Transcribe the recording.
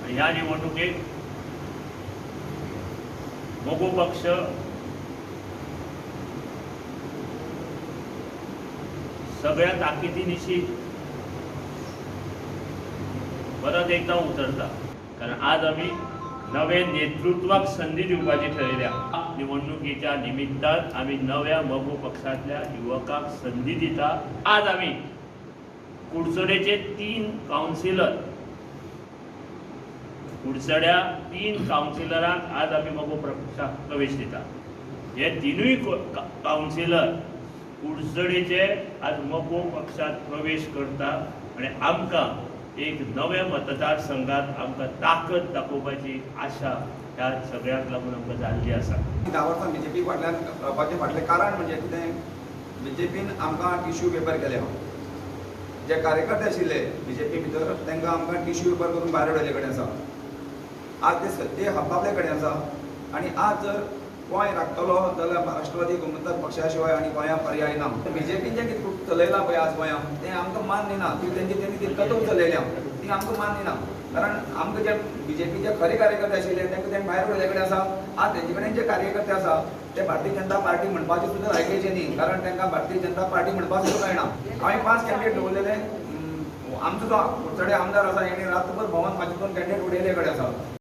आणि ह्या निवडणुकेत मगो पक्ष सगळ्या ताकदीनिशी परत एकदा उतरता, कारण आज आमी नवे नेतृत्वाक संदी दिवपाची ठरयल्या। निवडणुकीच्या निमित्तान आमी नव्या मगो पक्षांतल्या युवकांक संदी दिता। आज आमी कुडचडेचे 3 कावन्सिलर, कुडचड्या 3 कावन्सिलरांक आज आमी मगो पक्षाक प्रवेश दिता। हे 3 कावन्सिलर कुडचडेचे आज मगो पक्षात प्रवेश करता आनी आमकां एक नव्या मतदारसंघात आमकां ताकद दाखोवपाची आशा ह्या सगळ्यांक लागून आमकां जाल्ली आसा। 10 वर्सां बीजेपी फाटल्यान रावपाचें फाटलें कारण म्हणजे कितें, बीजेपीन आमकां टिश्यू पेपर केले। जे कार्यकर्ते आशिल्ले बीजेपी भितर तांकां आमकां टिश्यू पेपर करून भायर उडयल्ले कडेन आसा। आज ते सत्ते हब्बापले कडेन आसा आनी आज जर गोंय राखतलो जाल्यार राष्ट्रवादी गोमंतक पक्षा शिवाय आनी गोंया पर्याय ना। बीजेपीन जें कितें चलयलां पळय आज गोंयांत तें आमकां मान्य ना। ती तेंची तेणी ती कथून चलयल्या ती आमकां मान्य ना, कारण आमकां जे बीजेपीचे खरे कार्यकर्ते आशिल्ले तांकां तेणें भायर उडयल्ले कडेन आसा। आज तेंचे कडेन जे कार्यकर्ते आसा ते भारतीय जनता पार्टी म्हणपाची सुद्दां लायकीचे न्ही, कारण तांकां भारतीय जनता पार्टी म्हणपाक सुद्दां कळना। हांवें 5 कॅन्डिडेट दवरलेले, आमचो जो कुडचडे आमदार आसा हेणी रातभर भोंवन म्हाजे 2 कॅन्डिडेट उडयले कडेन आसा।